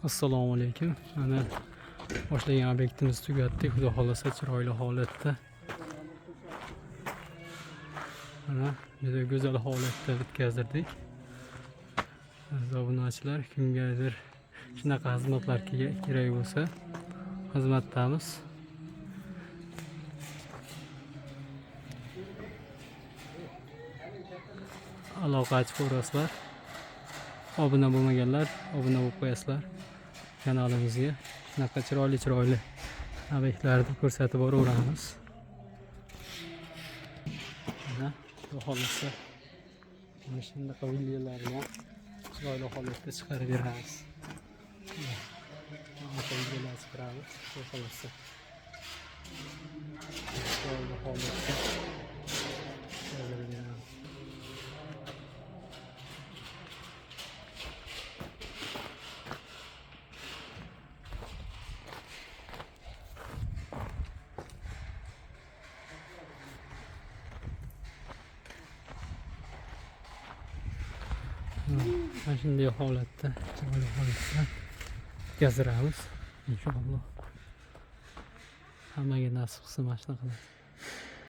Assalomu alaykum. Mana boshlagan obyektimizni tugatdik. Xudo xohlasa, chiroyli holatda. Mana juda go'zal holatda bitkazdirdik. Aziz obunachilar, kimgadir shunaqa xizmatlar kerak bo'lsa, xizmatdamiz. Aloqa açıp ko'rasizlar. Obuna bo'lmaganlar obuna bo'lib qo'yasizlar kanalimizga. Shunaqa chiroyli chiroyli obyektlarni ko'rsatib boraveramiz. Mana, xudo xohlasa, mana shunaqa villalarni ham chiroyli holatda chiqarib beramiz. Bunaqa villalar chiqaramiz, xudo xohlasa. Chiroyli holatda chiqarib beramiz. Mana shunday holatda, chiroyli holatda bitkazdiramiz inshaalloh. Hammaga nasib qilsin mana shunaqa.